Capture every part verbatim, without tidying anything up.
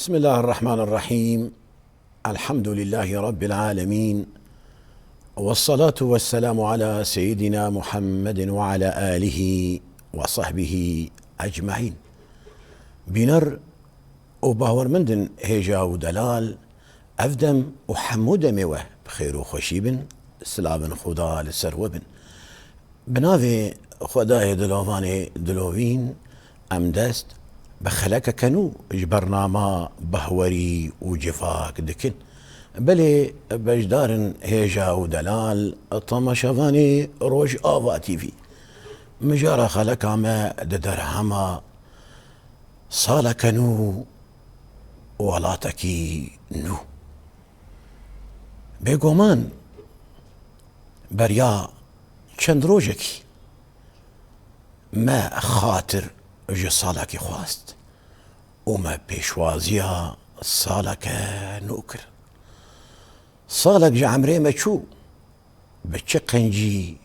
بسم الله الرحمن الرحيم. الحمد لله رب العالمين. والصلاة والسلام على سيدنا محمد وعلى آله وصحبه أجمعين. Bîner û bawermendin hêja û delal, ev dem û hemû demê we bi xêr û xweşî bin, silavin Xuda li ser we bin. Bi navê Xwedayê dilovanê dilovîn, em dest bi xelekeke nû ji bernama Bahwerî û Civak dikin. Belê beşdarin hêja û delal, temaşevanê Rojava T V. Mijara xeleka me di derhema saleke nû, welatekî nû. Bêguman beriya çend rojekî me xatir ji salekî xwest û me pêşwaziya saleke nû kir. Salek ji emrê me çû, bi çi qencî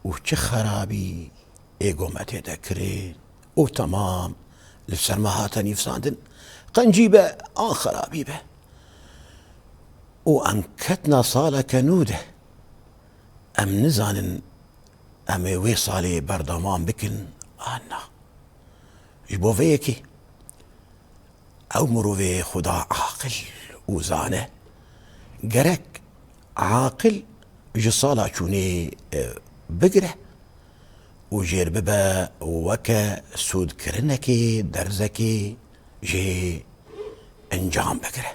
û çi xerabî êgo me tê de kirin û temam li ser me hate nivîsandin, qencî be an xerabî be. Û em ketna saleke nû de. Em nizanin em ê wê salê berdewam bikin an na. Ji bo vê yekê ew mirovê Xuda aqil û zane, gerek aqil ji sala çûnê, e, bigire û jêr bibe weke sûdkirinekê, derzekê jê encam bigire.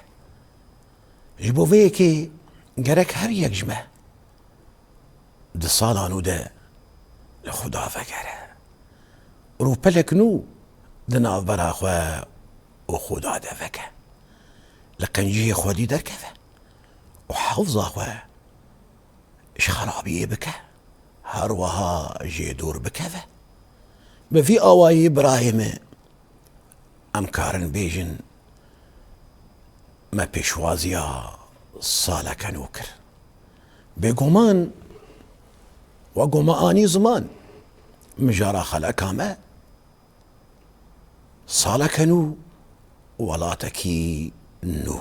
Ji bo vê yekê gerek her yek ji me di sala nû de li Xuda vegere. Rûpelek nû di navbera xwe û Xuda de veke. Li qenciyê xwedî derkeve û hewza xwe ji xerabiyê bike. Her wiha jê dûr bikeve. Bi vî awayî birayê min, em karin bêjin, me pêşwaziya saleke nû kir. Bêguman, wek ku me anî ziman, mijara xeleka me saleke nû, welatekî nû.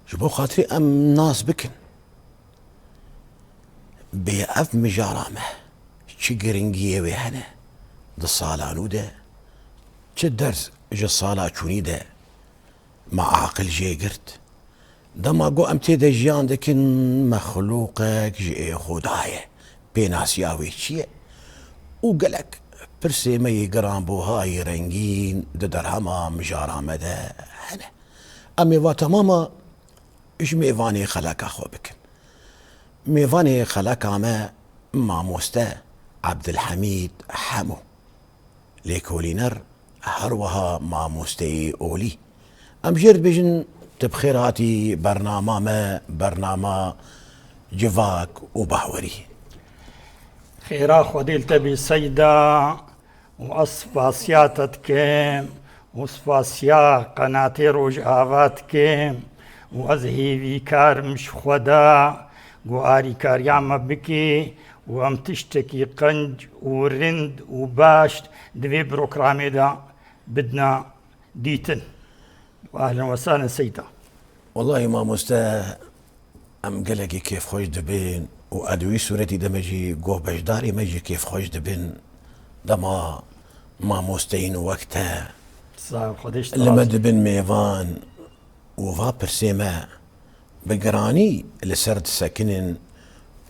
Ji bo xatirê em nas bikin, bê ev mijara me çi giringiyê wê hene di sala nû de, çi ders ji sala çûnî de me aqil jê girt. Dema ku em tê de jiyan dikin, mexlûqek ji ê Xuda ye, pênasiya wê çi ye? Û gelek pirsê me yê giranbuha yê rengîn di derhema mijara me de hene. Em ê va temama ji mêvanê xeleka xwe bikin. Mêvanê xeleka me mamoste Ebdilhemîd Hemo, lêkolîner, her wiha mamosteyê olî. Em jê re dibêjin, tu bi xêr hatî bernama me, bernama Civak û Bahwerî. Xêra Xwedê li te bê Seyda. Û ez spasiya te dikim û spasiya qenatê Rojava dikim û ez hêvîkar im ji Xweda ku arîkariya me bike û em tiştekî qenc û rind û baş di vê programê de bidina dîtin. Û ehlen we sehlen Seyda. Wellahî mamoste, em gelekî kêfxweş dibin û ez di wî sûretî de me jî ku beşdarê me jî kêfxweş dibin. Dema mamosteyên wek te Sağ ol, Xwedê ji te li me razî. Dibin mêvan û va pirsê me bi giranî li ser disekinin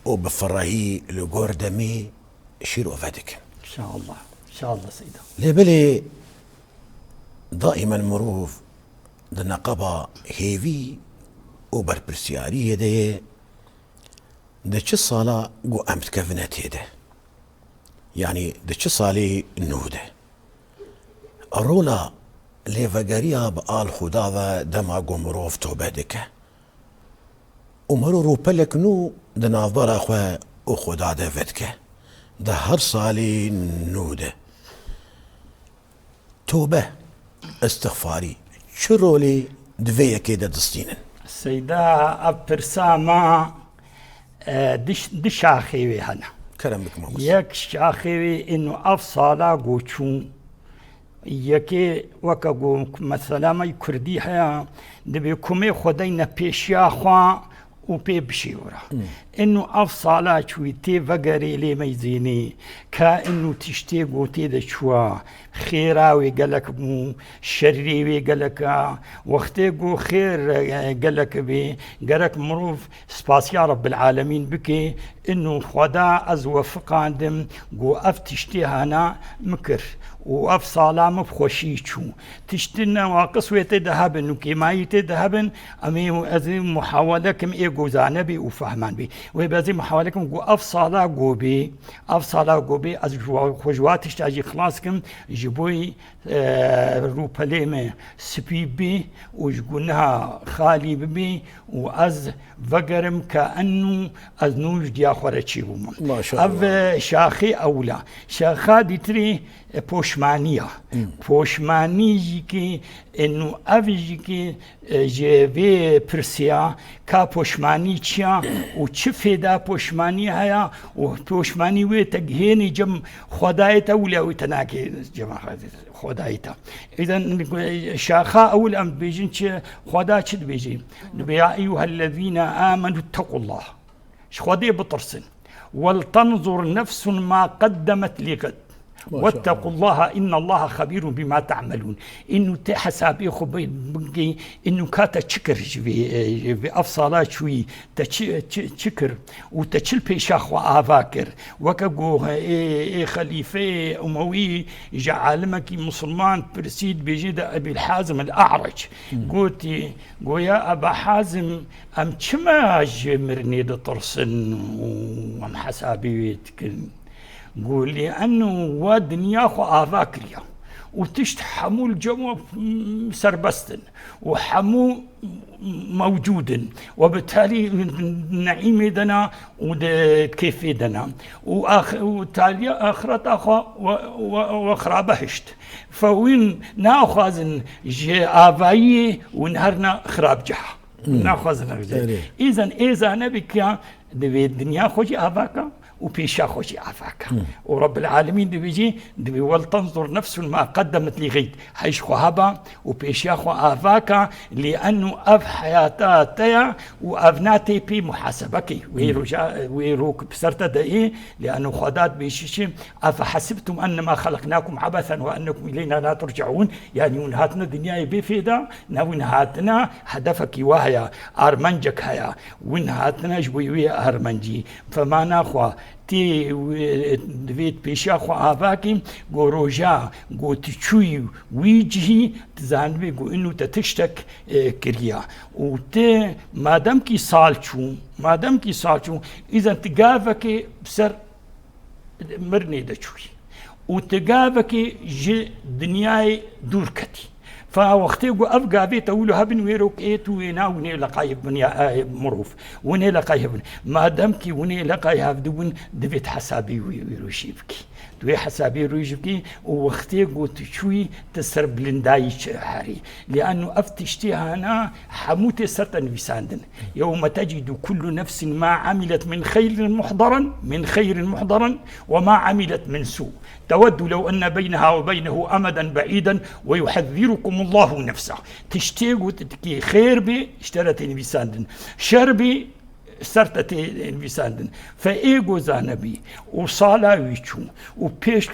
û bi firehî li gor demê şîrove dikin. İnşallah. İnşallah Seyda. Lê belê daîmen mirov di neqeba hêvî û berpirsiyariyê de ye, di çi sala ku em dikevine tê de, yanî di çi salê nû de. Rola lêvegeriya bi al Xuda ve dema ku mirov tobe dike û mero rûpelek nû di navbera xwe û Xuda de vedike, di her salê nû de. Tobe, istixfarî, çi rolê di vê yekê de distînin? Seyda, ev pirsa ma, e, di ş-, di şaxê wê hene. Kerem bike mamoste. Yek şaxê wê ino ev sala goçûn, yekê weke go mesela me kurdî heye, dibê kumê xwe deyne pêşiya xwe û pê bişêwira. Hmm. Ino ev sala çûyî tê vegerê lê meyzênê, ka ino tiştê gotê de çûwa, xêra wê gelek bû, şerê wê gelek a, wextê go xêr, e, gelek bê, gerek mirov spasiya Rebbil Alemîn bike, ino Xweda ez we fiqandim, go ev tiştê hana min kir û ev sala min bi xweşî çû. Tiştî newaqis wê tê de hebin û kêmayî tê de hebin, em ê, ez ê muhawele kim ê go zane bî û fehman bî. Wê bezî muhawele kim go ev sala go bî, ev sala go bî, ez ji wa, xwe ji wa tişta jî xilas kim, ji bo, e, rûpelê me spî bî û ji guneha xalî bibî û ez vegerim ke enû ez nû ji diya xwe re çêbûm. Maşallah. Ev, e, şaxê ewil a. Şaxa dîtirî, e, poşmanî ya. Hmm. Poşmanî jî ki, e, nû ev jî ki, e, ji vê pirsiya ka poşmanî çi ya û çi fêda poşmanî heye û poşmanî wê te gihênî cem Xwedayê te wile wî te nake cem Xwedayê te. Îzen şaxa ewil em dibêjin çi, Xweda çi dibêjî? Dibê, "Ya eyyuhellezîne amenû ttequllah." Ji Xwedê bitirsin. "Wel tenzur nefsun ma qeddemet li ged. Maşallah. Wettequllaha innallaha xebîrun bima ta'melûn." Înu tê hesabê xwe bi-, bigê, înu ka te çi kir ji vê, e, ji vê ev sala çûyî, te çi, çi, çi kir û te çi li pêşa xwe ava kir? Weke ku ê, ê xelîfeyê Umewî ji alimekî misilman pirsî, dibêjê de Ebîl Hazim el-A'rec. Hmm. Gotî, goya Eba Hazim, em çima ji mirinê ditirsin û em hesabê wê dikin? Got, lê eno we dinya xwe ava kiriya û tişt hemû li cem we, mm, serbest in û hemû mewcûd in. We bi talî neîmê de ne û di kêfê de ne. Û ax-, û taliya axireta xwe we, we, we xirabe hişt. Fe wîn naxwazin ji avayiyê wîn herine xirabceh. Hmm. Naxwazin ev jî. Erê. Îzen ê zane bike, divê dinya xwe jî ava ka û pêşa xwe jî ava ka. Hmm. Û Rabbil Alemîn dibêjî, divê "Wel tenzur nefsun ma qeddemet li gîd." Hey ji xwe heba û pêşiya xwe ava ka, lê eno ev heyata te ya û ev na tê pê muhasebekê. Wê Hmm. roja, wê rok bi ser te de ê, lê eno Xweda dibêjî çi? "Efehesibtum ennema xeleknakum abesen ve ennekum ileyna la turcaun." Yanî hûn hatine dinyayê bê fêda, ne hûn hatine hedefekî wa heye, armencek heye. Hûn hatine ji bo wê armencî. Fe mana xwe tê wê, divê pêşiya xwe ava kî, go roja, go tu çûyî wî cihî, tu zanibî go inu te tiştek, e, kiriya. Û tu madem kî sal çû, madem kî sal çû, îzen tu gavekê bi ser mirinê de çûyî û tu gavekê ji dinyayê dûr ketî. Fa wextê ku ev gavê te wilo hebin wê rok ê tu wê na winê leqayê binya, e, mirov. Winê leqay hebin. Madem kî winê leqay hevdibûn, divê tu hesabî wî, wî rojî bikî. Tu wê hesabî rojî bikî û wextê ku tu çûyî, tu ser bilindayî çi herî. Lê eno ev tiştî hana hemû tê ser te nivîsandin. "Yewme tecidu kullu nefsin ma amilet min xeyrin muhdaran, min xeyrin muhdaran, ve ma amilet min su. Teveddu lew enne beyneha ve beynehu emeden be'iden ve yuhezzirukumullahu nefsah." Tiştê ku tu dikî xêr bê, ji te re tê nivîsandin. Şer bê, ser te tê nivîsandin. Fe ê ku zane bî û sala wî çû û pêş,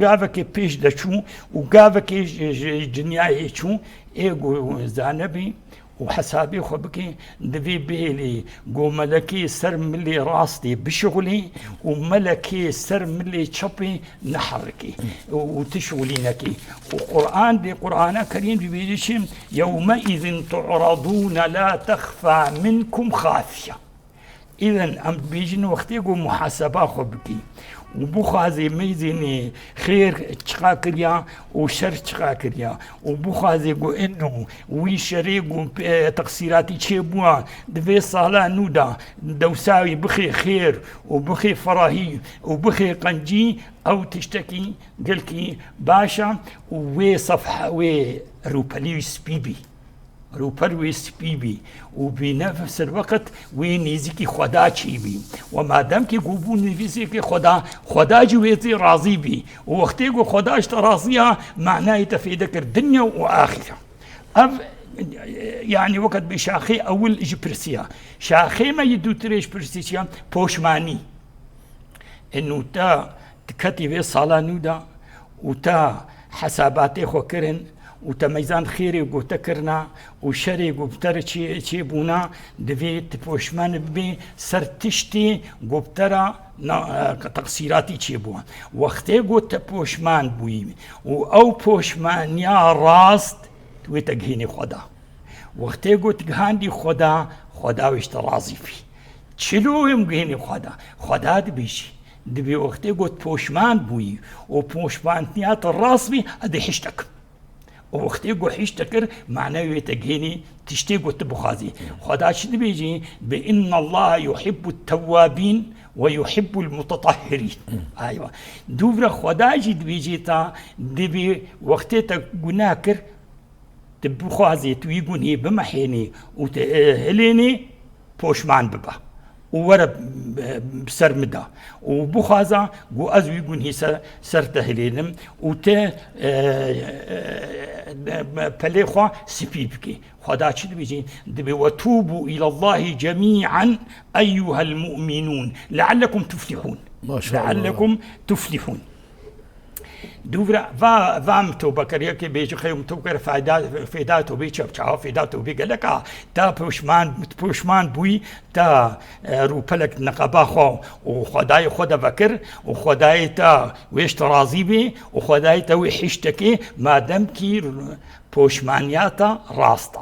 gavekê pêş de çû û gavekê ji, ji, ji dinyayê çû, ê ku zane bî, û hesabê xwe bike, divê bihêlê ku melekê ser milê rastê bişixulê û melekê ser milê çepê neherikê û, û tu şixulî nekê. Û Quran dê, Qurana Kerîm dibêje çi? "Yewmeizin tu'radûne la texfa minkum xafiye." Îden em dibêjin wextê ku muhaseba xwe bikî û bixwazê meyzênê xêr çiqa kiriya û şer çiqa kiriya û bixwazê ku ino wî şerê ku, e, texsîratî çêbûwa, di vê sala nû de dewsa wî bixê xêr û bixê ferahî û bixê qencî, ew tiştekî gelkî baş e û wê sefha, wê rûpelî wî spî bî. Rûpel wê spî bî û bi nefs el weqt wê nêzîkî Xweda çî bî. We madem kî ku bû nêzîkî Xweda, Xweda ji wê zî razî bî. Û wextê ku Xweda ji te razî ya, manayê te fêde kir dinya û axîra. Ev, yanî wekî bi şaxê ewil ji pirsiya. Şaxê me yê dûtirê ji pirsiya poşmanî. Ino te diketî vê sala nû de û te hesabatê xwe kirin û te meyzan xêrê ku te kirina û şerê ku bi te re çê-, çêbûna, divê tu poşman bibî ser tiştê ku bi te re na-, e, teqsîratî çêbû. Wextê ku te poşman bûyî û ew poşmaniya rast wê te gihînî Xweda. Wextê ku tu gihandî Xweda, Xweda wê ji te razî bî. Çilo em gihînî Xweda. Xweda dibêjî. Dibê wextê ku tu poşman bûyî û poşmantiya te rast bî, ez dê hişt dikim. Û wextê ku hişt dikir, manayê wê te gihînî tiştê ku tu bixwazî. Xweda çi dibêjî? Bi inna Allah yuhibbu tewwabîn ve yuhibbul mutatahhirîn. Aywa. Dûvra Xweda jî dibêjê ta, dibê wextê te gunah kir, tu bixwazî, tu wî gunhê bimehênî û tu, e, hilênî, poşman bibe û were, e, bi ser min de û bixwaza ku ez wî gunhî ser, ser te hilênim û te, e, e, pelê xwe spî bikî. Xweda çi dibêjî? Dibê, "Ve tûbû îlallahî cemî'en eyyuhel mu'minûn leallekum tuflihûn." Maşallah. "Leallekum tuflihûn." Dûvra va, va em tobe kir, yekê bêjî, xeyo em tobe kir, fayda, fêda tobê çi, çawa fêda tobê gelek a, ta poşman, poşman bûyî, ta, e, rûpelek neqeba xwe û Xwedayê xwe de vekir û Xwedayê te wê ji te razî bê û Xwedayê te wê hişt dikê, madem kî poşmaniya te rast e.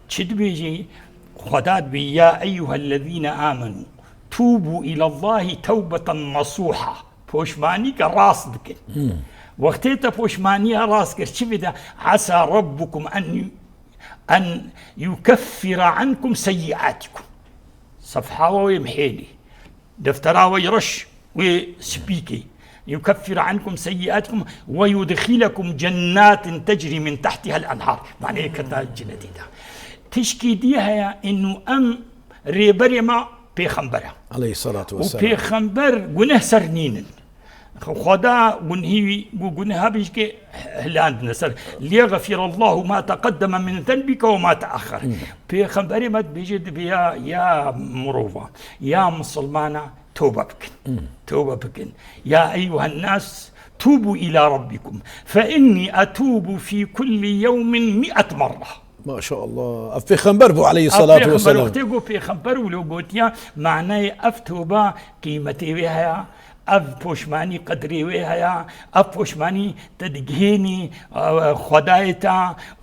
Çi dibêjî? Xweda dibê, "Ya eyyuhellezîne amenû, tûbû îlallahî tewbeten nasûha." Poşmanî ke rast bikin. Hmm. Wextê te poşmaniya rast kir, çi bide? "Asa rabbukum en yu-, en yukeffira ankum seyyiatikum." Sefha we wê mihêlî. Deftera we reş wê spîkê. "Yukeffira ankum seyyiatikum ve yudxilekum cennatin tecri min tahtiha'l enhar." Manê ketina cenetî de. Tişkî dî heye, inu em rêberê me pêxember e. Aleyhissalatu vesselam. Û pêxember guneh ser nînin. Xweda gunhî wî, gu-, guneha bijkê hilandine ser. "Liyeğfirallahu ma teqeddeme min zenbike ve ma teaxxer." Hmm. Pêxemberê me dibêje, dibê ya, ya mirova, ya misilmana, tobe bikin. Hmm. Tobe bikin. "Ya eyyuhen nas, tûbû îlâ rabbikum. Fe innî etûbû fî kullî yewmin mi'et merre." Maşallah. Ev pêxember bû aleyhissalatu vesselam. Ev pêxember, wextê got pêxember û lo gotiya, manayê ev toba qîmetê wê heye, ev poşmanî qedrê wê heye, ev poşmanî te digihênî, e, Xwedayê te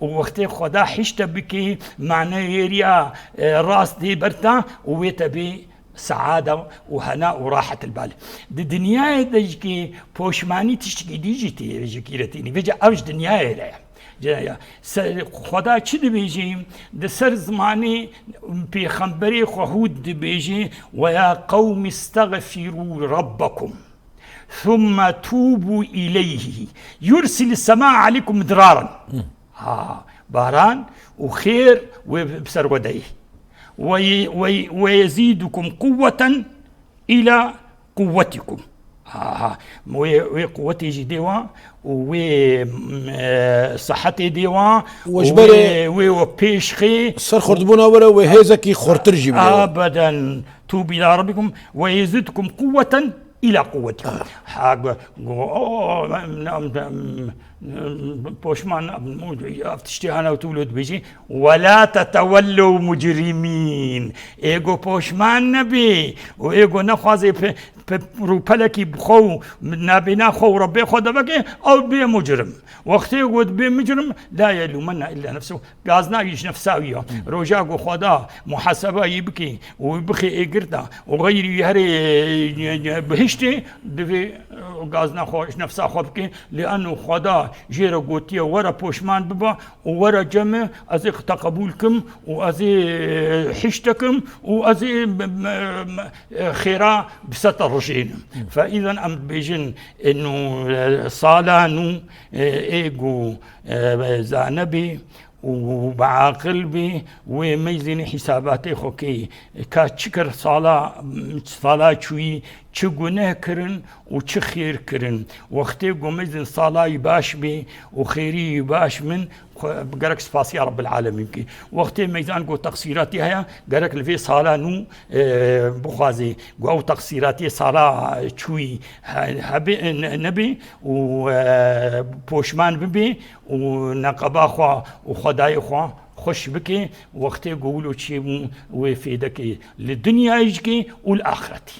û wextê Xweda hişt te bikî, manayê wê riya, e, rast dê ber te û wê te bê saada û hena û rahet el bal. Di dinyayê de jî kî poşmanî tiştekî dî jî tê ji kîretînî. Vêca ev ji dinyayê re ye. Ca-, ya, se-, Xweda çi dibêjî? Di ser zimanê pêxemberê xwe Hûd dibêjî, "Ve ya qewmî stexfirû rabbekum, thumme tûbû îleyhî, yursilis semâ aleykum midraran." Hı. Ha, baran û xêr wê bi ser we deyê. Ve, ve, ve yezîdukum quwweten îlâ quwwetikum. Aha, wê, wê quwwetê jî dê wa û wê, m, e, sihetê dê wa û wê, wê we pêş xê. Ser xurtbûna were wê hêzekî xurtir jî bide wa. Ebeden. Tûbû îlâ rabbikum ve yezîdukum quwweten îlâ quwwetikum. Ha. Ha, go, go, o, em, em, em, Poşman, ev tiştê hene û tu wilo dibêjî, "Ve la tetewellew mucrimîn." Ê go poşman nebî û ê go nexwazê pe-, pe-, rûpelekî bi xwe û nabêna xwe û Rebbê xwe de veke, ew bê mucrim. Wextê got bê mucrim, la yelûmenna illa nefsehu. Gazna wî ji nefsa wî ya. Roja ku Xweda muhaseba yî bike û wî bixê êgirta û xeyrî wî herê, e, e, bihiştê, divê, e, gazna xwe ji nefsa xwe bike. Lê eno Xweda jê re gotiye, were poşman bibe û were cem min, ez ê te qebûl kim û ez ê, e, hişte kim û ez ê, m-, m-, m-, e, xêra bi se te rijênim. Fe îzen em dibêjin, e, nû, e, sala nû, e, ê ku, e, zane bê û bi aqil bê, wê meyzînî hîsabatê xwe kê. Ka çi kir sala, sala çûyî, çi guneh kirin û çi xêr kirin. Wextê ku meyzîn sala yî baş bê û xêrî yî baş min, xwe, gerek spasiya Rabbil Alemîn bikî. Wextê meyzan ku teqsîratî heye, gerek li vê sala nû, e, bixwazê ku ew teqsîratiyê sala çûyî he-, hebê, ne-, nebê û, e, poşman bibê û neqeba xwe û Xwedayê xwe xweş bike. Wextê ku wilo çêbû wê fêdekê li dinyayê jikê û li axretî.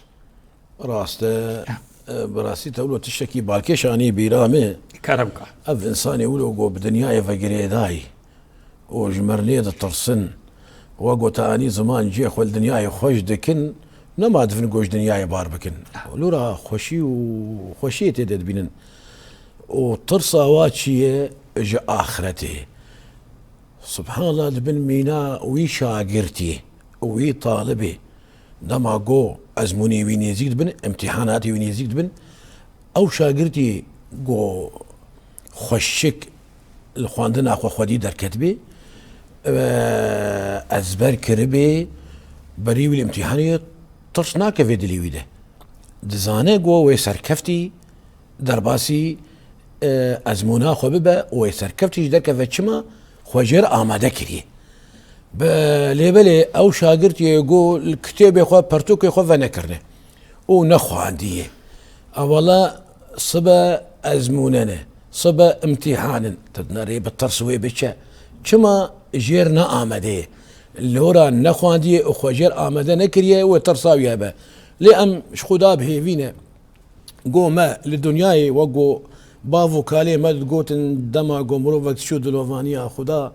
Rast e. Ya. E, bi rastî te wilo tiştekî balkêş anî bîra min. Kerem ka. Ev însanê wilo ku bi dinyayê ve girêdayî û ji mirinê ditirsin, we ku te anî ziman cihê xwe li dinyayê xweş dikin, nema divin ku ji dinyayê bar bikin. Lûra xweşî û xweşiyê tê de dibînin. Û tirsa wa çi ye? Ji axretê. Subhanallah, di bin mîna wî şagirtî û wî talibê, dema go ezmûnê wî nêzîk dibin, imtîhanatê wî nêzîk dibin, ew şagirtî go xweşik li xwendina xwe xwedî derketibê, e, ezber kiribê, berî wî li imtîhanê tirs nakeve dilê wî de. Dizane go wê serkeftî, derbasî, e, ezmûna xwe bibe û wê serkeftî ji derkeve çima xwe jêr amade kiriye. Bi lêbelê ew şagirtiyê ku li kitêbê xwe pertûkê xwe venekirine û nexwandiye. Ewala sibe ezmûne ne, sibe imtîhan in. Tu dinerê bi tirs wê biçe. Çima jêr ne amade ye? Lora nexwandiye û xwe jêr amade nekiriye wê tirsa wî hebe. Lê em ji Xuda bi hêvî ne. Go me li dinyayê wek go bav û kalê me digotin, dema go mirovek diçû dilovaniya Xuda,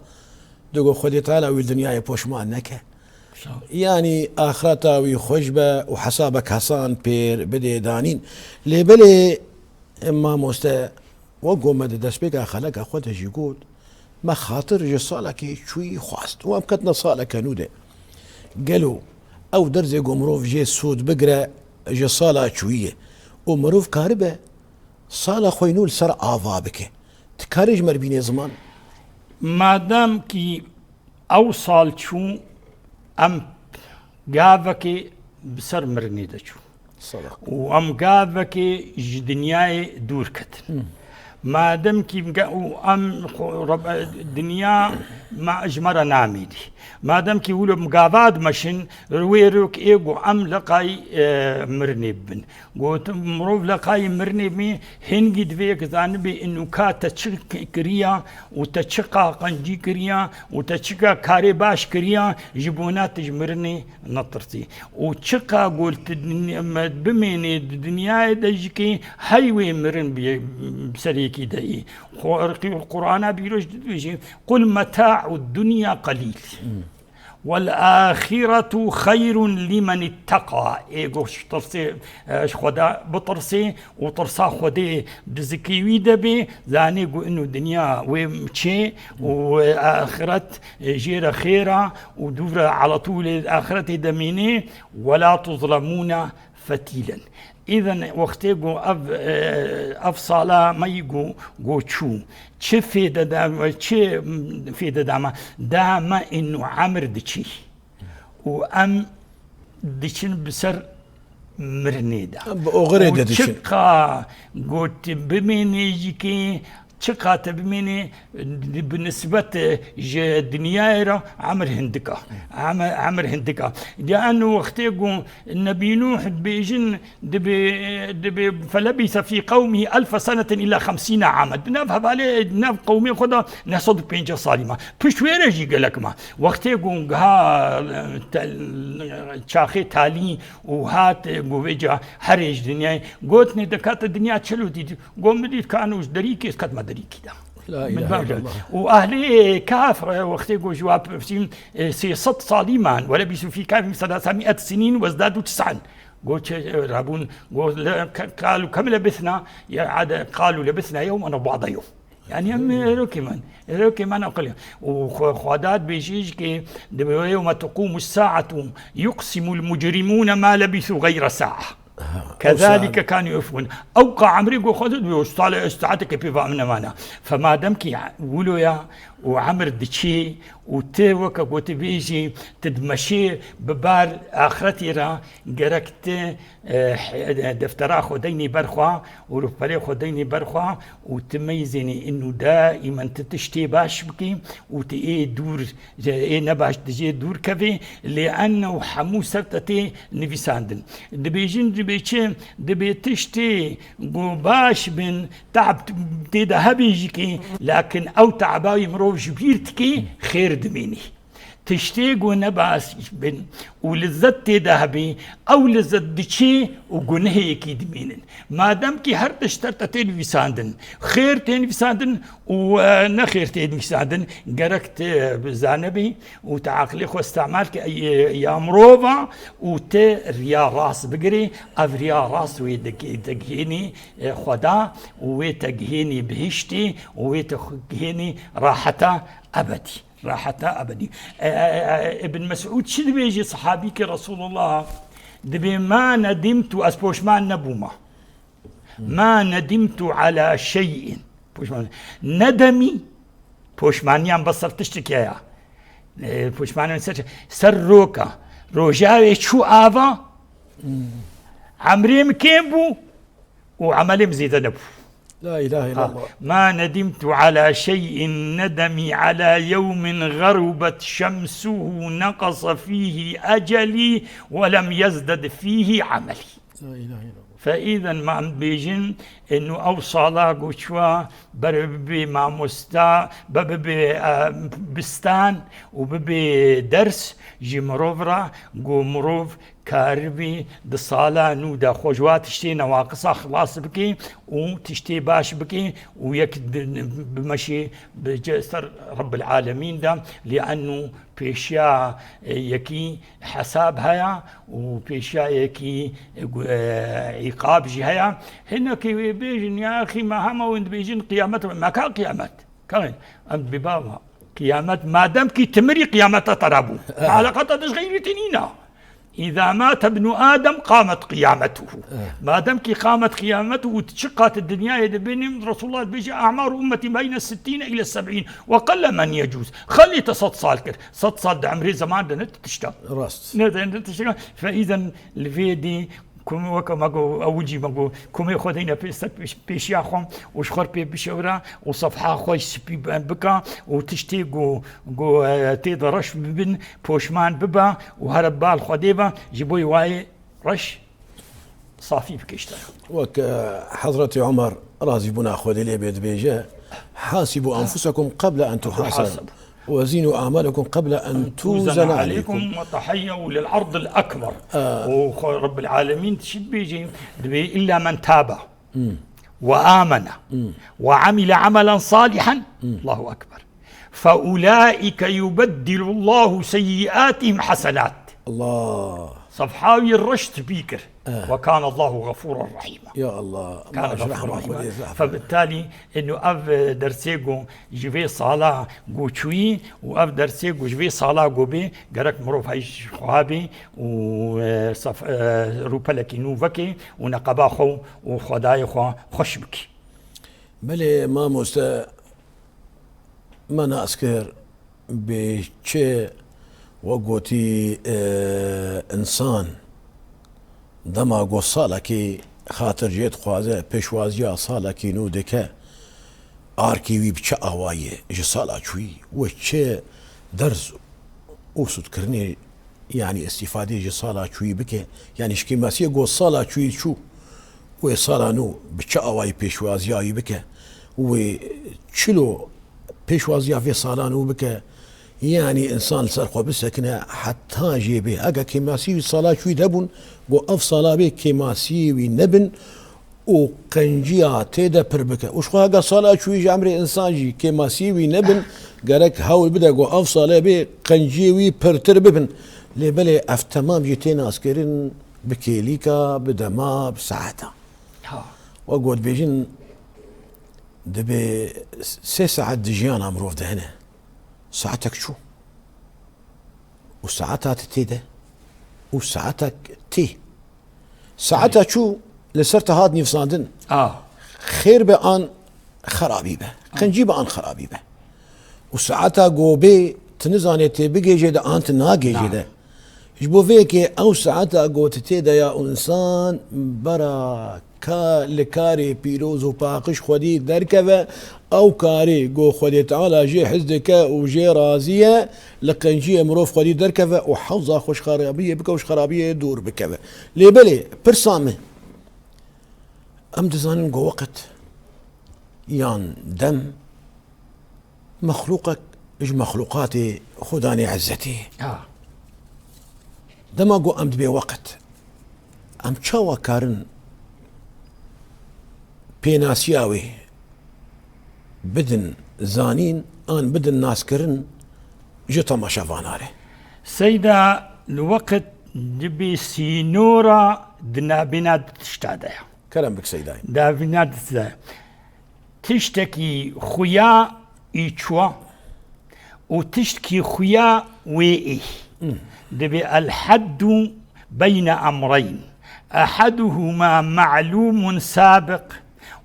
digo Xwedê Teala wî dinyayê poşman neke. Sağ ol. Yanî axireta wî xweş be û hesabek hesan pêr bidê danîn. Lê belê, e, mamoste, wek go me di destpêka xeleka xwe de jî got, me xatir ji salekê çûyî xwest û em ketine saleke nû de. Gelo ew derzê ku mirov jê sûd bigire ji sala çûyî ye û mirov karibe sala xwe nû li ser ava bike? Dikarê ji me re bîne ziman? Madem kî ew sal çû, em gavekê bi ser mirinê de çû. Sadaq. Û em gavekê ji dinyayê dûr ketin. Hmm. Madem kî ge-, û em xwe, Reb-, dinya me, ji me re namînî. Madem kî wilo em gava dimeşin, wê rok ê ku em leqay, e, mirinê bibin. Got, mirov leqayî mirinê bê, hingî divê yek zanibê, inu ka te çi k-, kiriya û te çi qaqencî kiriya û te çi ka karê baş kiriya, ji bona tu ji mirinê netirsî. Û çi ka got tu din-, me bimênê di dinyayê de jikê, hey wê mirin bi, bi ser yekî de yî. Xwe-, Qur'ana bîroş dibêjî, "Qul meta'u dunya qalîl." Hmm. "Wel axiretu xeyrun limen itteka." Ê go ji tirsê, e, ji Xweda bitirsê û tirsa Xwedê di zikê wî de bê, zanê ku ino dinya wê çê û, e, axiret, e, jê re xêr a û dûv re ala tûlê axiretê de mînê. "Wela tuzlemûne fetîlen." Îzin wextê ku ev, e, ev sala me yî ku, ku çû, çi fêde da, çi fêde da me? Da me inu emir diçî û em diçin bi ser mirinê de. Em bi oxirê de diçin. Û çiqa got bimênê jî kê Çiqate bimînî bi nisbet ji dinyayê re emir hindika. Emir, emir hindika. Liannu wextê ku Nebî Nûh dibêjin, dibê, dibê, "Felebîse fî qewmî elfe senetin îla xemsîne amen." Di nav hevalê, di nav qewmê xwe de neh sed û pêncî salî ma. Pişt wê re jî gelek ma. Wextê ku giha, e, te-, çaxê talî û hat, e, ku vêca herê ji dinyayê, gotinê, "De kate dinya çilo dît?" Got, "Min dît ka û ji derîkê, ez ketime derîkî de." La Min ilahe bavê. illallah. Û ehlê Kaf, e, wextê ku ji wa pirsîn, e, sê sed salî man, "Welebîsû fî kafihim selasemiet sinîn wezdadû tis'an." Got, çi, e, rabûn, got, le-, ka-, "Qalû kem lebisna?" Ya, ade, "Qalû lebisna yewmen ew ba'de yewm." Yani em, e, erokê man, erokê man aqil. Û xwe-, Xweda dibêjî jî ke, "Yewme teqûmu s-sa'etu yuqsimul mucrimûne ma lebisû gayre sa'a." Ha, ew Kezalike saet. kanu yufkun. Ew ka emrê ku Xwedê dibê, û sale, saeteke pê va min nemana. Fe madem ki wilo ya û emir diçê û ti weke ku tu bêjî, tu dimeşê bi bar axretê re, gerek ti, e, deftera xwe deynê ber xwe û rûpelê xwe deynê ber xwe û tu meyzênî inu daimen tu tiştê baş bikî û tu ê dûr, ê nebaş dijê dûr kevê, lê ennew hemû ser te tê nivîsandin. Dibêjin, dibê çi? Dibê tiştê ku baş bin, te'b tê de hebê jî kê, lakin ew te'ba wî mirov ji bîr dikê, xêr dimînî. Tiştê ku nebaş bin û lizet tê de hebê, ew lizet diçê û gunehêkî dimînin. Madem ki her tişt te tê nivîsandin, xêr tê nivîsandin û, e, ne xêr tê nivîsandin, gerek te zanebî û te aqilê xwe îstemal ke, e, ya mirova û te riya rast bigirê, ev riya rast wê dike-, te gihênî, e, Xweda û wê te gihênî bihiştî û wê te xwe gihênî raheta ebedî. Raheta ebedî. E, e, e, Ibn Mes'ud çi dibêje, sehabîkê Resulullah? Dibê, "Ma nedimtu, ez poşman nebûma. Ma nedimtu ala şey'in." Poşman. Nedemî, poşmaniyan bes ser tiştekê ya. E, poşmaniyan ser, ser roka. Rojavê çû ava, emrê min kêm bû, û emelê min zêde nebû. La ilahe Ha, illallah. "Ma nedimtu ala şey'in nedemi ala yewmin ğerubet şemsuhu neqasa fihi eceli ve lem yezded fihi ameli." La ilahe illallah. Fe îzen ma em dibêjin, inu ew sala ku çûwa ber bibê mamosta, be bibê, e, bistan û bibê ders ji mirov re, ku mirov karibî di sala nû de xwe ji wa tiştê newaqisa xilas bike û tiştê baş bike û yek di-, bimeşê bi ce-, ser Rebbil Alemîn de, lê enû pêşiya, e, yekî hesab heye û pêşiya yekî, e, gu-, e, îqab jî heye. Hinekî wê bêjin, ya axî, me hema win dibêjin qiyamet, me ka qiyamet? Ka em dibê bava, qiyamet, madem kî timirî qiyameta te re bû. Eleqeta te ji xeyrî te nîna. "Îza mate ibnu Adem qamet qiyametuhu." Eh. Madem kî qamet qiyametuhu, tu çi qat dinyayê de bînî, Resulullah dibêje, "A'maru ummeti beyne sittîne ile seb'în ve qelle men yecûz." Xelî te sed sal kir. Sed sal di emrê zeman de ne tişta. Rast. Ne de, ne tişta. Fe îzen li vê dî Komê weke me got, ewil jî me got, komê xwe deyne pê ser pêş-, pêşiya xwe û ji xwe pê bişewire û sefha xwe spî be-, bike û tiştê ku, ku, e, tê de reş bibin, poşman bibe û here bal Xwedê ve, ji bo wayê reş safî bike ji te re. Wek, e, Hezretî Omer razîbûna Xwedê lê bê dibêje, "Hasîbû enfusekum qeble en tuhasabu." "Wezînû a'malekum qeble en tûzene aleykum." "Ve teheyyew lil ardil ekber." Û xwe Rebbil Alemîn çi dibêje? Dibê, "Illa men taba ve amene ve amile amelen salihen." Allahu Ekber. "Fe ulaike yubeddilullahu seyyiatihim hasenat." Allah. Sefha wî reş spî kir. Eh. "Ve kâne Allahu gafûren rahîma." Ya Allah. Kâne gafûren rahîma. Fe bittalî, inu ev, e, dersê ku ji vê sala ku çûyî û ev dersê ku ji vê sala ku bê, gerek mirov hej xwe bê û, e, sef-, e, rûpelekî nû vekê û neqeba xwe û Xwedayê xwe xweş bikî. Belê mamoste, me nas kir, bê çi we gotî, e, însan dema ku salekî xatircê dixwaze, pêşwaziya salekî nû dike, Arkê wî bi çi awayî ye ji sala çûyî û çi derz û sûdkirinê, yanî îstîfadê ji sala çûyî bike, yanî ji kêmasiyê ku sala çûyî çû, wê sala nû bi çi awayî pêşwaziya wî bike, wê çilo pêşwaziya vê sala nû bike, yanî însan li ser xwe bisekine heta jê bê. Heke kêmasî wî sala çûyî de bûn, ku ev sala bê kêmasiyê wî nebin û qenciya tê de pir bike. Û ji xwe heke sala çûyî ji emrê însan jî kêmasiyê wî nebin, gerek hewl bide ku ev sala bê qenciyê wî pirtir bibin. Lê belê ev temam jî tê naskirin bi kêlîka, bi dema, bi saeta. Ha. Wek ku dibêjin, dibê sê saet di jiyana mirov de hene. Saetek çû. Û saeta te tê de. Û saetek tê. Saeta çû li ser te hat nivîsandin. A. Xêr be an xerabî be. Qencî be an xerabî be. Û saeta ku bê tu nizanê tê bigêjê de an tu nagêjê de. Ji bo vê yekê ew saeta ku tu tê de ya û însan bera ka li karê pîroz û paqij Xwedî derkeve, ew karê ku Xwedê Teala jê hez dike û jê razî ye, li qenciyê mirov Xwedî derkeve û hewza xwe ji xerabiyê bike û ji xerabiyê dûr bikeve. Lê belê, pirsa min, em dizanin ku weqt yan dem mexlûqek ji mexlûqatê Xudanê Ezzetê. Ha. Dema ku em dibê weqt, em çawa karin pênasiya wê bidin zanîn an bidin naskirin ji temaşevana re? Seyda, li weqt dibê sînora di nabîna du tişta de ye. Kerem bik Seydayê. Nabîna du tişta de. Tiştekî xuya î çû û tiştekî xuya wê ê. Hmm. Dibê الحد بين أمرين، أحدهما معلوم سابق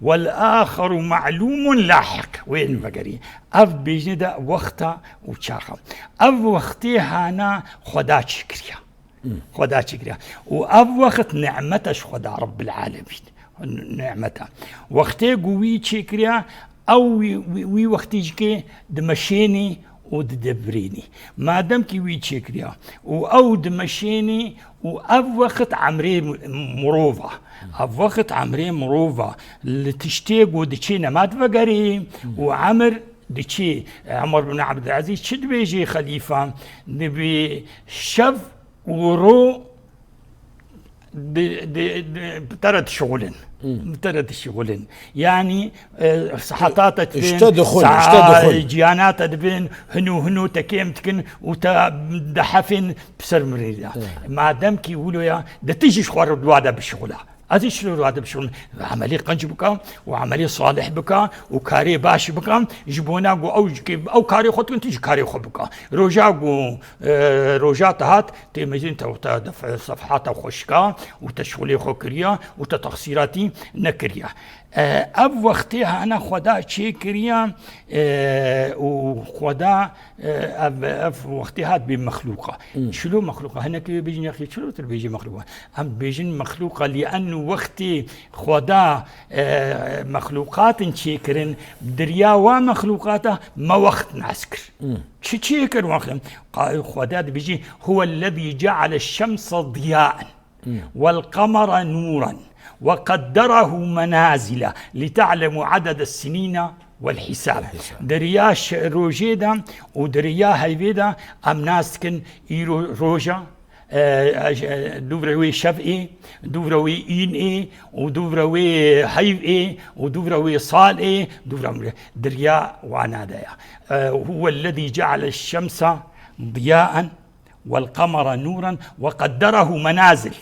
والآخر معلوم لاحق. Wê vegerî. Ev bêjine de wexta û çaxa. Ev wextê hana Xweda çêkiriya. Hmm. Xweda çêkiriya. Û ev wext nimeta ji Xweda Rabbil Alemîn. Nimeta. Wextê ku wî çêkiriya, ew wî, wî, wî wextî jikê dimeşênî û didevirênî. Madem kî wî çêkiriya û ew dimeşênî û ev wext emrê mirov a. Ev wext emrê mirov a. Li tiştê ku diçê nema divegerê û emir diçê. Umar bin Abdulaziz çi dibêjê xelîfa? Dibê şev û ro di, di, di, bi te re dişixulin. Hmm. Bi te re dişixulin. Yanî, e, sehata te dibin, işte dixul, işte sa-, dixul. Ciyana te dibin, hino hino te kêm dikin û te dihefên bi ser mirî de. Evet. Madem kî wilo ya, de tu jî ji xwe re di wa de bişixula. Ez ê çilo rade bişim, emelê qenc bika û emelê salih bika û karê baş bika, ji bona ku ew, ew karê xwe dikin, tu jî karê xwe bika. Roja ku, e, roja te hat, tê mejin te, te, te sefhata xwe şika û te şixulê xwe kiriya û te texsîratî nekiriya. E, ev wextê hana Xweda çêkiriya, e, û Xweda Ev, ev wextê hat bê mexlûqa. Hmm. Çilo mexlûqa? Hinekî wê bêjin, yaxî çilo tu dibêjî mexlûqa? Em dibêjin mexlûqa, lîennu wextê Xweda, e, mexlûqatin çêkirin, bi diriya wa mexlûqata me wext nas kir. Hmm. Çi çêkir wext? Qa-, Xweda dibêjî, "Huwellezî ceale şemse diyaen." Hmm. "Welqemere nûren, we qedderehu menazile, li te'lemu adede sinîne wel hîsab." Wel hîsab. Di riya şe-, rojê de û di riya heyvê de em nas dikin, îro roja, e, e, dûvre wê şev ê, dûvre wê în ê û dûvre wê heyv ê û dûvre wê sal ê, dûvre wê, di riya wana de ya. E, "Huwellezî ceale şemse diyaen." "Welqemere nûren we qedderehu menazil."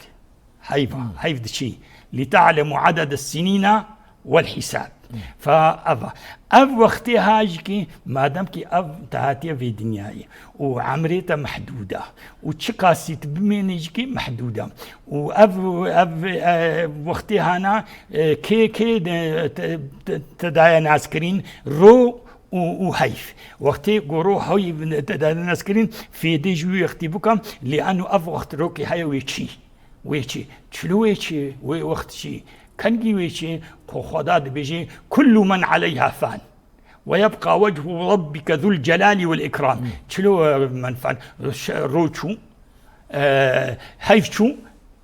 Heyva, hmm, heyv diçî. "Li te'lemu adede sinîna wel hîsab." Hmm. Fa eva. Ev wextê ha jikî, madem kî ev te hatiye vê dinyayê û emrê te mehdûd e û çiqasî tu bimênî jikî mehdûd e û ev, ev, e, wextê hana, e, kê, kê de, te, te, te daye naskirîn ro û, û heyv. Wextê ku ro heyv te daye naskirîn, fêdê ji wî wextî bikam, lê eno ev wext rokê heye wê çî? Wê çî? Çilo wê çî? Wê wext çî? Kengî wê çî? Xwe Xweda dibêje, "Kullu men aleyha fan." ويبقى وجه ربك ذو الجلال والإكرام. Çilo, e, menfaat, ş-, ro çû, e, heyv çû,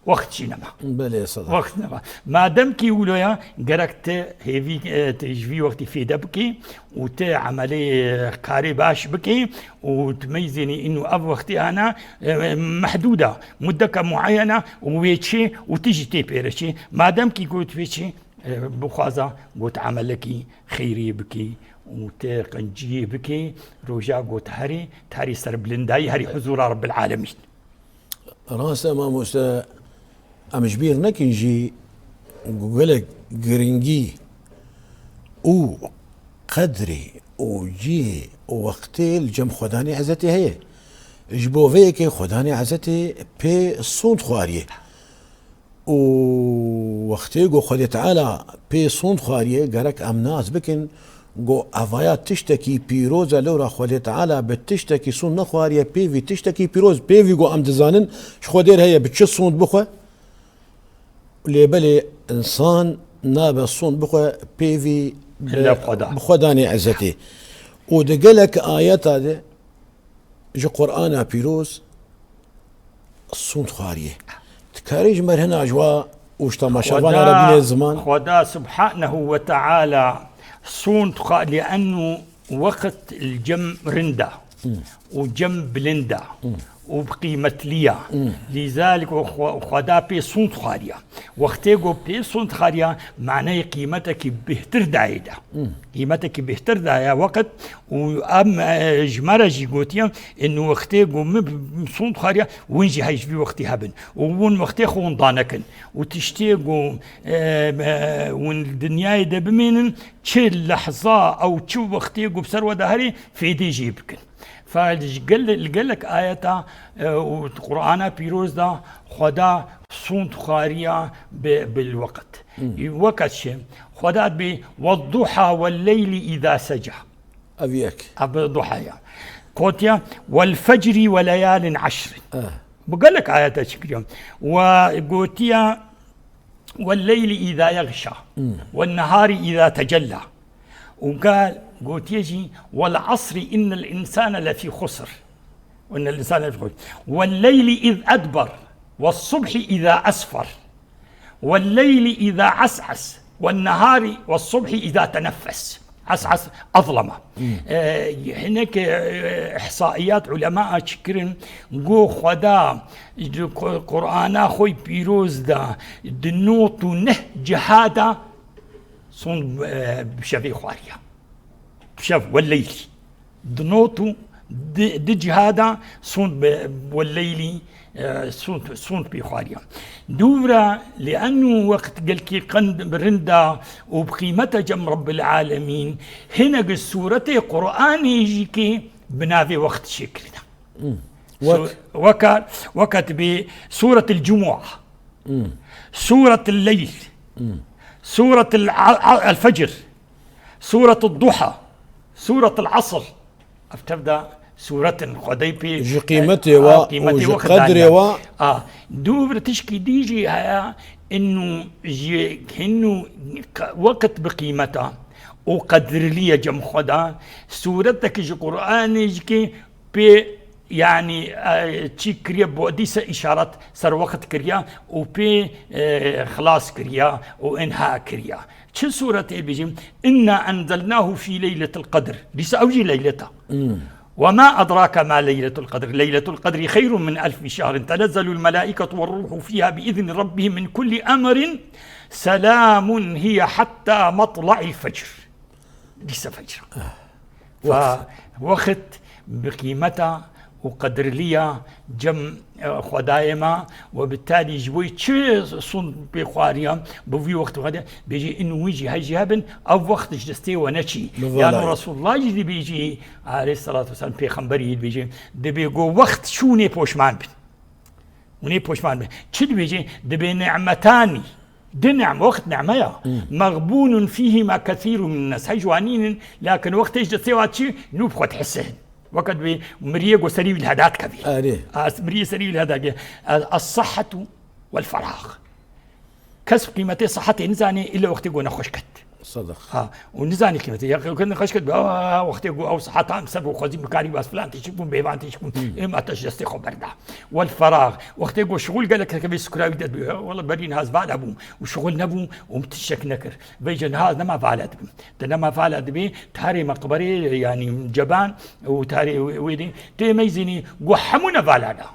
wext jî nema. Belê, sedef. Wext nema. Madem kî wilo ya, gerek te hêvî, e, te ji vî wextî fêde bikî û te emelê, e, karê baş bikî û tu meyzênî îno ev wextî ana, e, mehdûda, muddeka muayena û wê çê û tu jî tê pêre çê. Madem kî got wê çê, e, bixwaza got emelekî xeyrî bikî û te qenciyê bikî, roja got herî, te herî serbilindayî, herî huzûra Rabbil Alemîn. Rast e mamoste, em ji bîr nekin jî gelek giringî û qedrê û cihê û wextê li cem Xwedanê Ezzetê heye. Ji bo vê yekê Xwedanê Ezzetê pê sond xwariye. Û wextê ku Xwedê Teala pê sond xwariye, gerek em nas bikin ku evaya tiştekî pîroz e, lewra Xwedê Teala bi tiştekî sond nexwariye, pêvî tiştekî pîroz, pêvî ku em dizanin ji Xwedê re heye, bi çi sond bixwe? Lê belê însan nabe sond bixwe pêvî bi, Illa bi Xweda. Bi Xwedanê Ezzetê. Û di gelek ayeta de ji Qur'ana Pîroz sond xwariye. Dikarî ji me re hina ji wa û ji temaşevana re Xweda, bîne ziman? Xweda Subhanehu ve Teala sond xwa-, liennu wext li cem rinda Hmm. û cem bilinda Hmm. û bi qîmetliya. Hmm. Lîzalik o xwe-, Xweda pê sond xwariya. Wextê ku pê sond xwariya, maneyê qîmetekî bêhtir dayê de. Hmm. Qîmetekî bêhtir daya wext û em, e, ji me re jî gotiye, in wextê ku min sond xwariya, win jî hej vî wextî hebin. Û win wextê xwe winda nekin. Û tiştê ku, e, e, win dinyayê de bimênin, çi lehza ew çi wextê ku bi ser we de herê, fêdê jê bikin. Fa li gel-, li gelek ayeta, e, û Qur'ana Pîroz de Xweda sond xwariya bi, bil weqt. Hmm. Weqt çi? Xweda dibê, "Wedduha welleyli îza seca." Ev yek. Ev bi duha ya. Gotiya, "Wel fecri we leyalin eşrin." Eh. Bi gelek ayeta çi kiriye. We gotiya, "Welleyli îza yexşa, Hmm. wennehari îza tecella." Û gal gotiye jî, "Wel asri innel însane lefî xusr." Innel însane lefî xusr. "Welleyli îz edber, wessubhi îza esfer. Welleyli îza es'es, wennehari, wessubhi îza teneffes." Es'es, azlama. Hmm. E, hinek, e, ihsaiyat ulema çikirin, go Xweda, di Ku-, Qur'ana xwe pîroz de, di not û neh cihada, son, e, bi şevê xwariya. Bi şev, welleyl. Di not û di, di cihada, son bi, welleyli, e, sond, sond pê xwariya. Dûvra, li enû wext gelkî qend rinda û bi qîmete cem Rabbil Alemîn, hinek sûretê Qur'anê jî kê bi navê wext çêkirine. Hmm. Su-, Wek? Weka, weka dibê Sûretil Cumua, Hmm. Sûretil Leyl, Hmm. Sûretil A-, A-, El Fecr, Sûretil Duha, Sûretil Asr. Ev tev de sûretin Xwedê pê, Ji qîmetê e, wa a, qîmetê û ji wext qedrê daniya. Wa. A, dûvr tişkî dî jî heye, inu ji hinu q-, weqt bi qîmeta û qedrliye cem Xweda. Sûretek ji Qur'anê jî ki pê, yanî, e, çî kiriye, bo dîse îşaret ser weqt kiriya û pê, e, xilas kiriya û inha kiriya. Çi sûretê bêjim? "Inna enzelnahu fî leyletil qedr." Dîsa ew jî leyleta. Hmm. "Ve ma edrake ma leyletul qedr. Leyletul qedri xeyrun min elfi şehrin. Tenezzelul melaiketu ve ruhu fîha bi izni rabbihim min kulli emrin. Selamun hiye hatta matla'il fecr." Dîsa fecr. Ah. Fa wext bi qîmeta û qedrliya cem, e, Xwedayê me we bi talî ji bo çi sond pê xwariya, bi vî wext xwariya, bêjî in wî jî hej jî hebin, ev wext ji destê we neçî. Bi Yan valay. Resulullah jî dibêjî, aleyhissalatu vesselam, pêxemberî dibêjî, dibê go wext çûnê poşman bin. Hûn ê poşman bin. Çi dibêjî? Dibê ni'metanî. Di ni'me, wext ni'me ya. Hmm. Mexbûnun fîhîma kesîrun min nas. Hey ji wan nînin, lakin wextê ji destê wa çi? Nû bi xwe dihisihin. Weke dibê miriyê go serî wî li heda dikevî. Erê. As, miriyê serî wî li heda dikevî. Es-, es-sihhetu wel ferag. Kes bi qîmetê sihetê nizanê, îlle wextê go nexweş ket. Sedeq. Ha, û nizanî qîmetê. Ya, xeş ket, aa, wextê ku ew sehata em ser bû xwezî mikarî bas filan tişik bûn, bêvan tişik bûn. Êm ateş destê xwe berda. Wel ferax. Wextê ku şixul gelek heke vê sikurawî de dibe. Wela berî niha ez vala bûm. Û şixul nebûm û min tiştek nekir. Vêce niha ez nema vala dibim. Te nema vala dibê, tarê meqberê, yanî ceban û tarê wê, wê dê. Tê meyzînî ku hemû nevala da.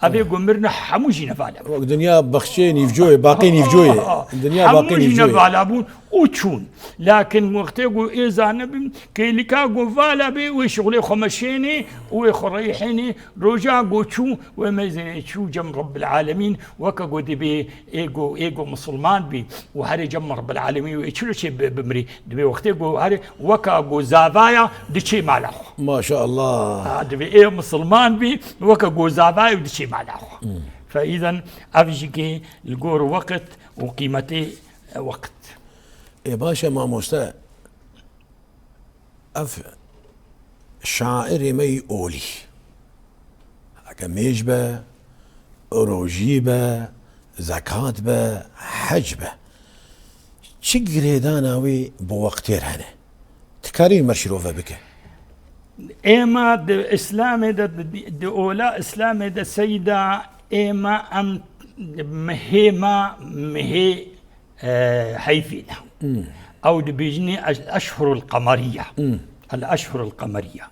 Evê ku mirine hemû jî nevala bûn. Wek dinya bexçeyê nîvcoyê, baqê nîvcoyê. Dinya baqê nîvcoyê. Hemû jî nevala bûn û çûn. Lakin wextê ku êza nebin, kêlika ku vala bê, wê şixulê xwe meşênê û wê xwe reyhênê. Roja ku çû, wê meyzênê çû cem Rebbil Alemîn, weke ku dibê ê ku, ê ku misilman bî û herê cem Rebbil Alemîn wê çilo çê bi-, bimrî. Dibê wextê ku herê weka ku zavaya diçê mala xwe. Maşallah. Ha, dibê ê misilman bî, weke ku zavayê û diçê mala xwe. Fe îzen ev jî kê li gor weqt û qîmetê weqt. Ê baş e mamoste, ev şairê me yî olî. Heke mêj be, rojî be, zekat be, hec be. Çi girêdana wê bi wextêr hene? Dikarî me şîrove bike? Êma di Îslamê de, di, di ola Îslamê de seyda êma em mihê ma, mihê, e, heyvî ne. Ew dibêjinê eş-, eşhurul qemeriye. El eşhurul qemeriye.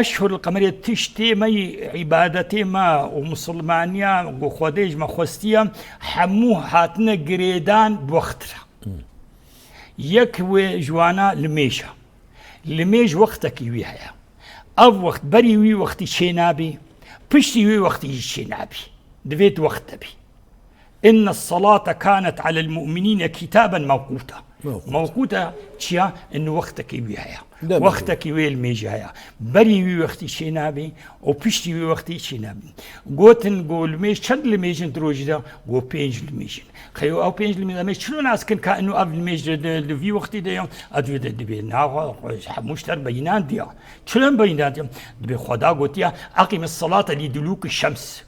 Eşhurul qemeriye tiştê me yî îbadetê me û misilmaniya ku Xwedê ji me xwestiye, hemû hatine girêdan bi wext re. Yek wê ji wana limêj e. Limêj wextekî wî heye. Ev wext berî wî wextî çênabî, piştî wî wextî jî çênabî. Divê di wext de bî. Inne salate kanet alel mu'minîne kitaben mewqûta. Mewqûta. Mewqûta çi ya? In wextekî wî heye. Demekî. Wextekî wê limêjî heye. Berî wî wextî çênabî û piştî wî wextî çênabî. Gotin ku limêj çend limêjin di rojî de? Ku pênc limêjin. Xeyo ew pênc limêj, em ê çilo nas kin ka ino ev limêj di, di, di vî wextî de ya? Ev dibê, dibê naxwe, hemû ji ter beyînan diya. Çilo em beyînan diya? Dibê Xweda gotiya, "Eqîmis salate lî dulûki şems."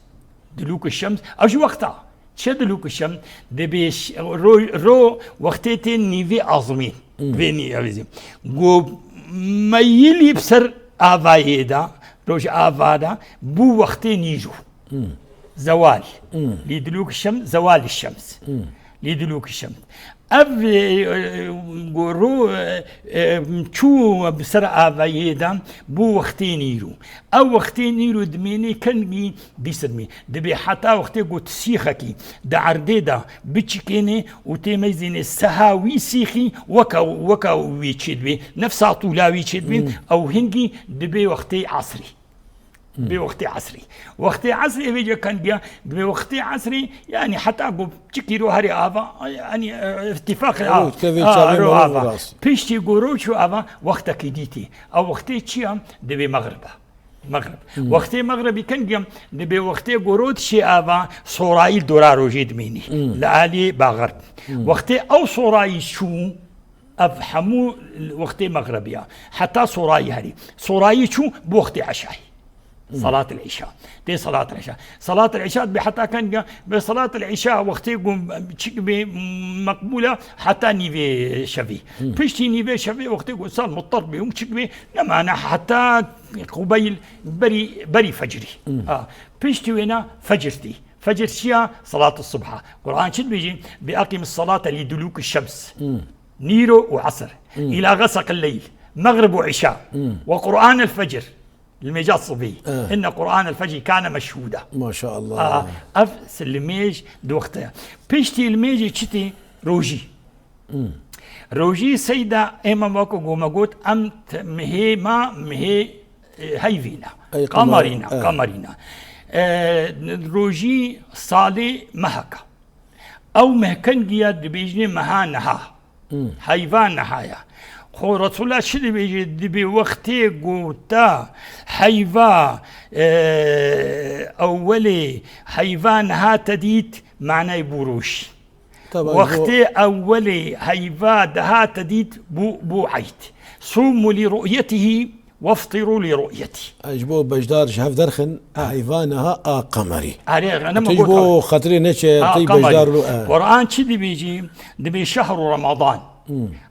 Dulûki şems, ev jî wexta. Çi dulûki şems? Dibê ş-, ro, ro wextê tê nîvê azimîn. Vê nî-, ev zî. Ku meyilî bi ser avayê de, roj ava de, bû wextê nîro. Zewal. Lî dulûk şems, zewal şems. Lî dulûk şems. Ev, e, e, goro, e, e, çû bi ser avayê de bû wextê nîro. Ew wextê nîro dimênê kengî bîsirmî. Dibê heta wextê ku tu sîxekî di erdê de biçikênê û tê meyzênê seha wî sîxî weka, weka wî çêdibê. Nefsa tûla wî çêdibê. Ew hingî dibê wextê esrî. Bê wextê esrî. Wextê esrî ê vêce kendiya, dibê wextê esrî, yanî heta ku çikî ro herê ava, yanî, e, îtîfaq, ha, ha, ro ava. Piştî ku ro çû ava, wextekî dîtî. Ew wextê çi ya? Dibê mexrib e. Mexrib. Wextê mexribî kendiya, dibê wextê ku ro dişê ava, sorayî dora rojê dimênî. Li alî baxerb. Wextê ew sorayî çû, Ev hemû wextê mexrebiya. Heta sorayî herî. Sorayî çû bi wextê eşayî. Salat el-îşa. Tê salat el-îşa. Salat el-îşa dibê heta kenga, bi salat el-îşa wextê ku çik bê meqbûla heta nîvê şevî. Piştî nîvê şevî wextê ku sal mutar bê û çik bê nemane heta qubeyl berî, berî fecrî. Ha. Piştî wêna fecr tî. Fecr çiya? Salat el-subha. Quran çi dibêjî? Bi eqîmis salate lî dulûki şems. Nîro û esr. Îla xesaqil leyl. Mexrib û îşa. Ve Quran el fecr. Limêja sibî. Eh. Inne Quran el fecr kane meşhûda. Maşallah. Aa, ev limêj di wexte. Piştî limêjê çi tê? Rojî. Rojî seyda ême weko gome got, em t-, mihê ma, mihê, e, heyvîna. Ey, qamarîna, qamarîna. E, rojî salê meheka. Ew mehkengiya dibêjinê meha niha. Heyva niha ya. Xwe Resulullah çi dibêje? Dibê wextê ku te heyva, e, ewwelê heyva niha te dît, manayê bû rojî. Wextê ewwelê heyva diha te dît bû, bû eyd. Sûmû lî ru'yetihî. Weftirû lî ru'yetî. Ji bo beşdar ji hev derxin, heyva niha a qemerî. Erê, ne. Tij bo xatirê neçe, tey beşdar lo, e. Quran çi dibêjî? Dibê şehru Ramadan.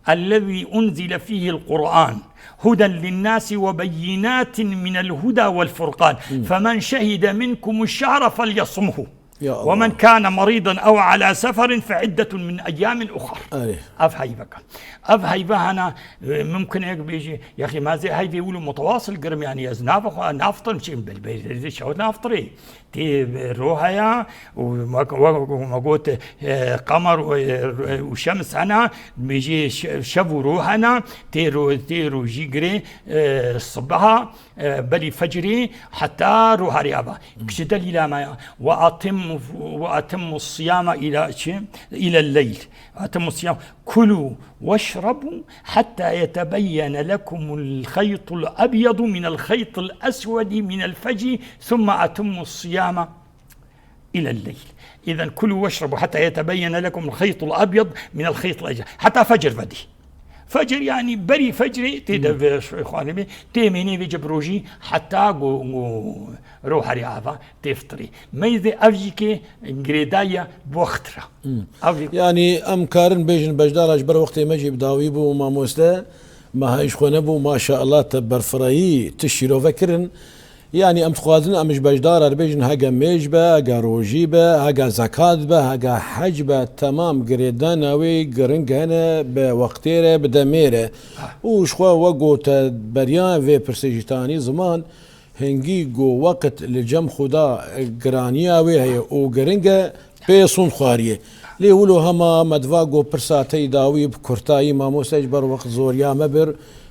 الذي أنزل فيه القرآن هدى للناس وبينات من الهدى والفرقان، فمن شهد منكم الشهر فليصمه، Ya Allah. ومن كان مريضا أو على سفر فعدة من أيام أخر. Erê. Ev heyveka. Ev heyve hana, e, mumkin ek bêjî, yaxî ma zê heyvê wilo mutewasıl girim, yani ez navê xwe naftirim çi, bil, bil, bil, şewt naftirê. Tê, e, roh heye û me, me, me got, e, qemer û, e, û şems hene, bêjî şe-, şev û roh hene, tê ro-, tê rojî girê, e, sibeha, e, belî fecrî heta roharê ava. Ji delîla me ya. Ve atimmu, ve atimmu siyame ila çi? İlel leyl. Atimmu siyam. Kulu veşrebu hatta yetebeyyene lekumul khaytul ebyedu minel khaytil esvedi minel fecri, thumme atimmu siyame ilel leyl. İzen kulu veşrebu hatta yetebeyyene lekumul khaytul ebyed minel khaytil esvedi. Heta fecr vedî. Fecr, yani berî fecrê tê de ve xwanimê, tê mênê vê cib rojî heta go, go roharê ava tê fitirî. Meyzê ev jî kê girêdayî ya bi wext re. Ev jî Yani em karin bêjin beşdara ji ber wextê me jî bi dawî bû mamoste. Me heyş xwe nebû, maşallah te berfirayî tu şîrove kirin. Yani em dixwazin em ji beşdara dibêjin hege mêj be, hege rojî be, hege zekat be, hege hec be, temam girêdana wê giring hene bi wextê re, bi demê re. Û ji xwe we gote beriya vê pirsê jî tanî ziman, hingî go weqt li cem Xuda giraniya wê heye û giring e, pê sond xwariyê. Lê wilo hema me diva go pirsa te yî dawî bi kurtayî, mamoste ji ber wext zoriya me bir,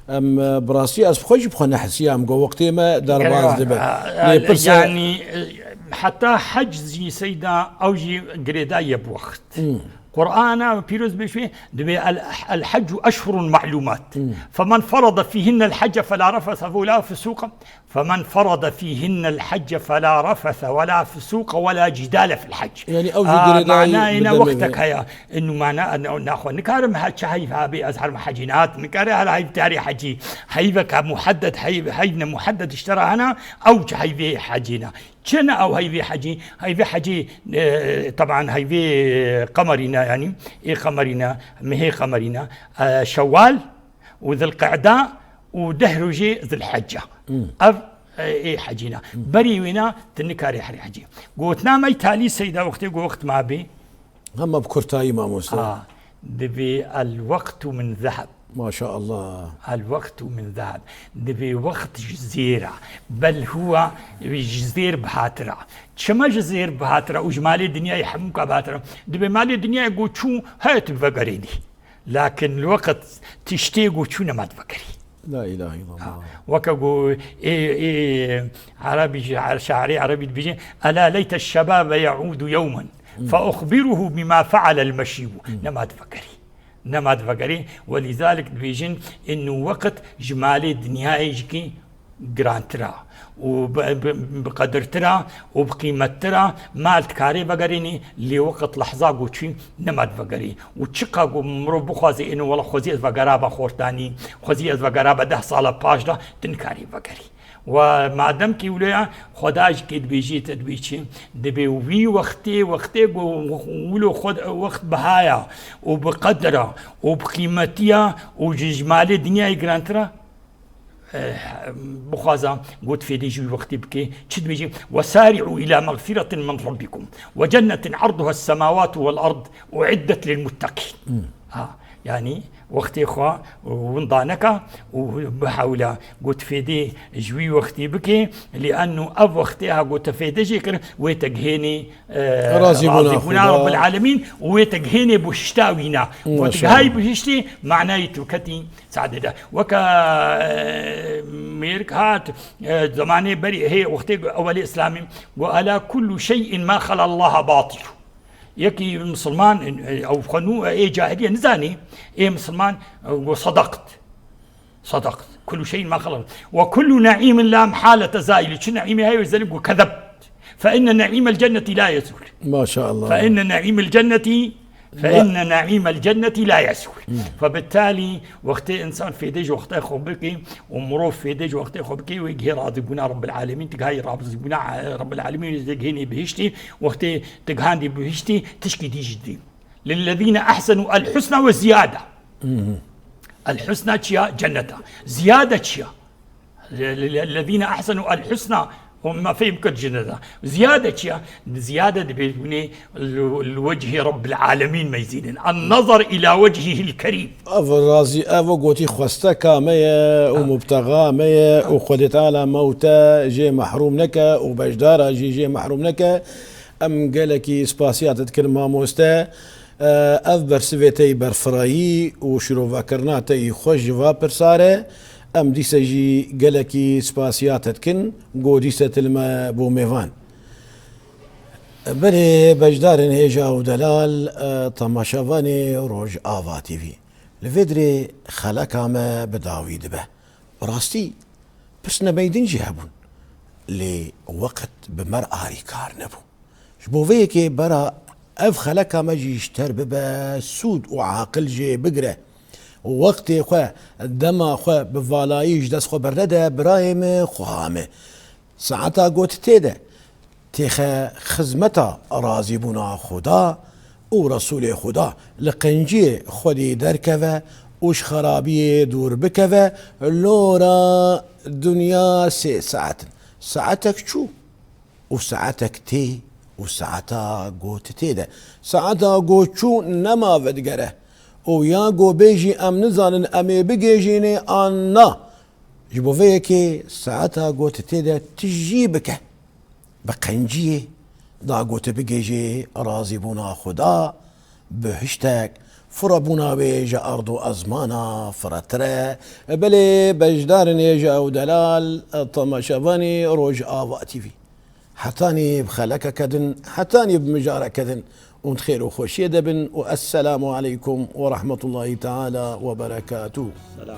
em, e, bi rastî ez bi xwe jî bi xwe nehesiyam go wextê me derbas dibe. Lê pirsa Yani, e, heta hec zî seyda ew jî girêdayî ye bi wext. Qur'ana pîroz bêjî dibê el, el heccu eşhurun ma'lumat. Femen ferada fihinne el hecce fela refese ve la fusuqa. Femen ferada fihinne el hecce fela refese ve la fusuqa ve la cidale fil hec. Yani ew jî girêdayî manayê bi ne demê wextek ve. Heye. Inu mana, naxwe nikarim he çi heyv habe ez her me hecî nat nikare her heyv tarî hecî. Heyveka muhedded, heyv, heyvne muhedded işte re hena, ew çi heyvê hecî ne. Çi ne ew heyvê hecî? Heyvê hecî, e, teban heyvê qemerî ne, yani, ê qemerî ne, mehê qemerî ne, e, Şewal û Zilqe'da û deh rojê Zilhecce. Ev, e, ê hecî ne. Berî wîna tu nikarê herî hecî. Gotina me talî seyda wextê go wext ma bê. Hema bi kurtayî mamoste. A, dibê el wektu min zeheb. Maşallah. El wektu min zeheb. Dibê wext ji zêr e. Bel huwa ji zêr bihatir e. Çima ji zêr bihatir e û ji malê dinyayê hemûka bihatir e? Dibê malê dinyayê go çû, heye tu vegerênî. Lakin li weqt tiştê go çû nema divegerî. La ilahe illallah. Weke go ê, ê Erebî ji, şairê Erebî dibêje, "Ela leyte şebabe yaudu yewmen fe uxbiruhu bima fealel meşîbu." Nema divegerî. Nema divegerî. Welîzalik dibêjin, inu weqt ji malê dinyayê jikî girantir e û bi, bi, bi qedirtir e û bi qîmettir e. Mal dikarê vegerînî, lê weqt lehza go çû nema divegerî. Û çiqa go mirov bixwaze, êno wela xwezî ez vegeraba xortanî, xwezî ez vegeraba deh sala paş de, tu nikarî vegerî. Wa madem ki wilo ya, Xweda jî kê dibêjî, te dibê çi? Dibê wî wextê, wextê go wilo xwe, wext bihaya û bi qedira û bi qîmetiya û ji, ji malê dinyayê girantir e, eh, bixwaza got fêdê ji wî wextê bike, çi dibêjî? "Wesari'u ila mexfiretin min rabbikum ve cennetin arduha semawatu vel ard uiddet lil mutteqîn." Ha, yani wextê xwe winda neka û bihewla got fêdê ji wî wextê bike, lî ennu ev wextê ha got te fêde jê kir, wê te gihênê, eh, Razîbûna razîbûna Xuda. Rabbil Alemin û wê te gihênê bihişta wîna. Wê te Maşallah. gihayî bihiştê, manayê tu ketî Sa'dê de. Weke, e, mêrik hat, e, zemanê berî hê wextê ewelê Îslamî, got, "Ela kullu şey'in ma xela Allaha batil." Yekî misilman, e, ew xwe nû, e, ê cahiliye nizanî, ê misilman, e, got, "Sadakt." Sadakt. "Kullu şey'in ma xela." "Ve kullu na'imin la mehalete zailu." Çi ne'îmê heye zelî got, "Kezebt." "Fe inne ne'îmel cenneti la yezûl." Maşallah. "Fe inne ne'îmel cenneti, fe La- inne ne'îmel cenneti la yezûl." Fe bittalî, wextê însan fêdê ji wextê xwe bike û mirov fêdê ji wextê xwe bike, wê gihê razîbûna Rabbil Alemîn, tu gihayî razîbûna Rabbil Alemîn, wê gihênê bihiştî, wextê tu gihandî bihiştî, tişkî dî jî dî. "Lillezîne ehsenû el husna ve ziyade." El husna çiya? Cenneta. Ziyade çiya? Lillezîne ehsenu el husna ve ma fî kul cenneta. Ziyade çiya? Ziyade dibê hûnê li, li wechî Rabbil alemîn meyzînin. En nazar ila wechîhil kerîm. Ev razî, ev gotî xwesteka me ye û mubtega me ye û Xwedê Teala mewte jê mehrûm neke û beşdara jî jê mehrûm neke. Em gelekî spasiya te dikin mamoste. Ev bersivê te yî berfirayî û şirovekirina te yî xweş ji va pirsa re. Em dîse jî gelekî spasiya te dikin, go dîse tu li me bû mêvan. Belê beşdarên hêja û delal, e, temaşevanê Rojava T V. Li vê dirê xeleka me bi dawî dibe. Bi rastî pirsne meydin jî hebûn. Lê weqt bi me re arîkar nebû. Ji bo vê yekê bera ev xeleka me jî ji ter bibe, sûd û aqil jê bigire. Wextê xwe, dema xwe bi valayî ji dest xwe bernede, birayê min, xweha min. Saeta got tê de, têxe xizmeta razîbûna Xuda û Resûlê Xuda, li qenciyê xwedî derkeve û ji xerabiyê dûr bikeve, lora dinya sê saet in. Saetek çû û saetek tê û saeta got tê de. Saeta got çû nema vedigere. Û ya go bêjî em nizanin em ê bigêjînê an na. Ji bo vê yekê saeta got tê de tu jî bike. Bi qenciyê da got bigêjê razîbûna Xuda, bihiştek, firebûna wê ji erd û ezmana firetir e. Belê beşdarên hêja û delal, temaşevanê Rojava T V. Hetanî bi xelekeke din, hetanî bi mijareke din û di xêr û xweşiyê de bin û esselamu aleykum ve rahmetullahi teala ve berekatuh. Selam.